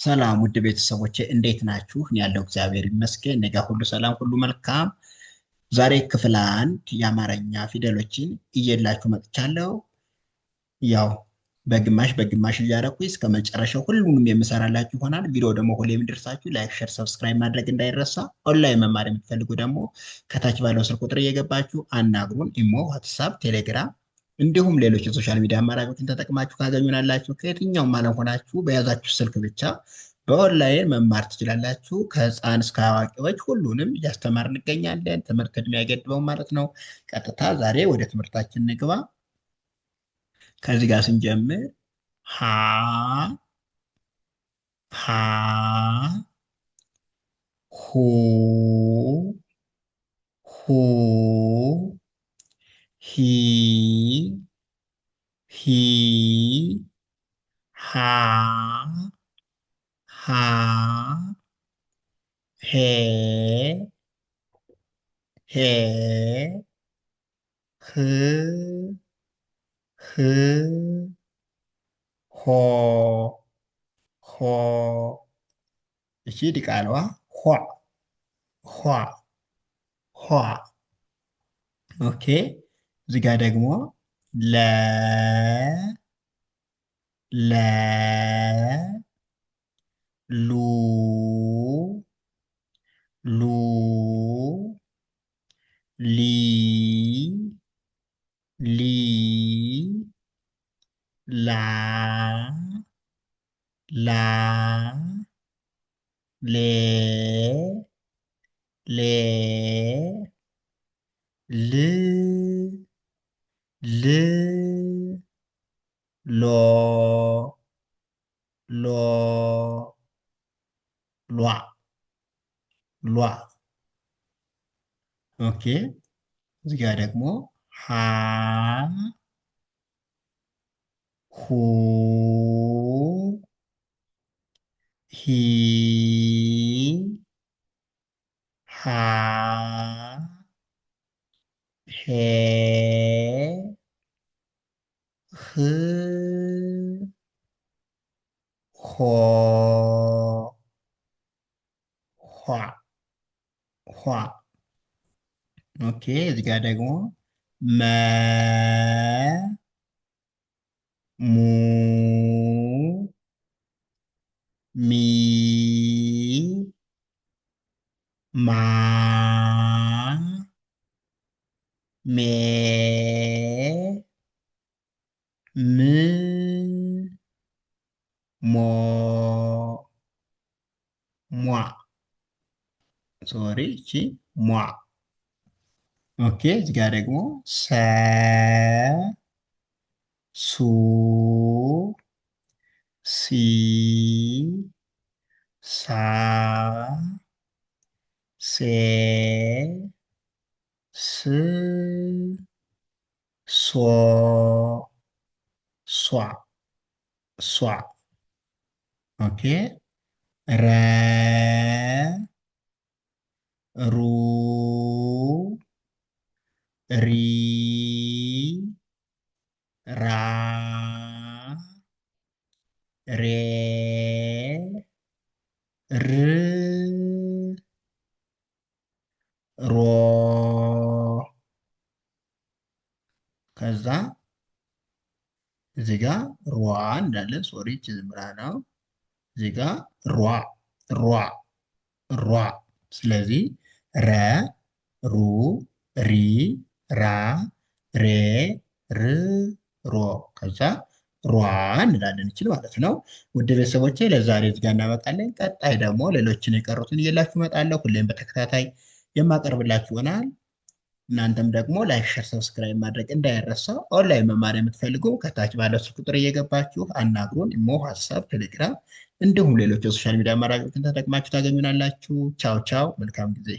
ሰላም ውድ ቤተሰቦቼ እንዴት ናችሁ? እኔ ያለው እግዚአብሔር ይመስገን፣ እኔ ጋር ሁሉ ሰላም፣ ሁሉ መልካም። ዛሬ ክፍል አንድ የአማርኛ ፊደሎችን እየላችሁ መጥቻለሁ። ያው በግማሽ በግማሽ እያደረኩ እስከ መጨረሻው ሁሉንም የምሰራላችሁ ይሆናል። ቪዲዮ ደግሞ ሁሌ የሚደርሳችሁ like፣ share፣ subscribe ማድረግ እንዳይረሳ። ኦንላይን መማር የምትፈልጉ ደግሞ ከታች ባለው ስልክ ቁጥር እየገባችሁ አናግሩን። ኢሞ፣ ዋትሳፕ፣ ቴሌግራም እንዲሁም ሌሎች የ social media አማራጮችን ተጠቅማችሁ ካገኙናላችሁ። ከየትኛውም ዓለም ሆናችሁ በያዛችሁ ስልክ ብቻ በኦንላይን መማር ትችላላችሁ። ከህፃን እስከ አዋቂዎች ሁሉንም እያስተማር እንገኛለን። ትምህርት እድሜ አይገድበውም ማለት ነው። ቀጥታ ዛሬ ወደ ትምህርታችን እንግባ። ከዚህ ጋር ስንጀምር ሀ ሀ ሁ ሁ ሂ ሂ ሃ ሃ ሄ ሄ ህ ህ ሆ ሆ። እቺ ዲቃላዋ ኋ ኋ ኋ። Okay፣ እዚህ ጋር ደግሞ ለ ለ ሉ ሉ ሊ ሊ ላ ላ ሌ ሌ ል ል ሎ ሎ ሏ ሏ። Okay፣ እዚህ ጋር ደግሞ ሀ ሁ ሂ ሃ ሄ ህ ሆ ኋ ኋ። Okay፣ እዚህ ጋር ደግሞ መ ሙ ሚ ማ ሜ ም ሞ ሟ። Sorry፣ እቺ ሟ። Okay፣ እዚህ ጋር ደግሞ ሰ ሱ ሲ ሳ ሴ ስ ሶ ሷ ሷ። Okay፣ ረ ሩ ሪ ራ ሬ ር ሮ። ከዛ እዚህ ጋ ሯ እንላለን። Sorry፣ እቺ ዝም ብላ ነው። እዚህ ጋ ሯ ሯ ሯ። ስለዚህ ረ ሩ ሪ ራ ሬ ር ሮ ከዛ ሯ እንላለን ይችል ማለት ነው። ውድ ቤተሰቦቼ ለዛሬ እዚህ ጋር እናበቃለን። ቀጣይ ደግሞ ሌሎችን የቀሩትን እየላችሁ እመጣለሁ። ሁሌም በተከታታይ የማቀርብላችሁ ይሆናል። እናንተም ደግሞ like፣ share፣ subscribe ማድረግ እንዳይረሳ። ኦንላይን መማር የምትፈልጉ ከታች ባለው ስልክ ቁጥር እየገባችሁ አናግሩን። ኢሞ፣ ዋትሳፕ፣ ቴሌግራም እንዲሁም ሌሎች የ social media አማራጮችን ተጠቅማችሁ ታገኙናላችሁ። ቻው ቻው። መልካም ጊዜ።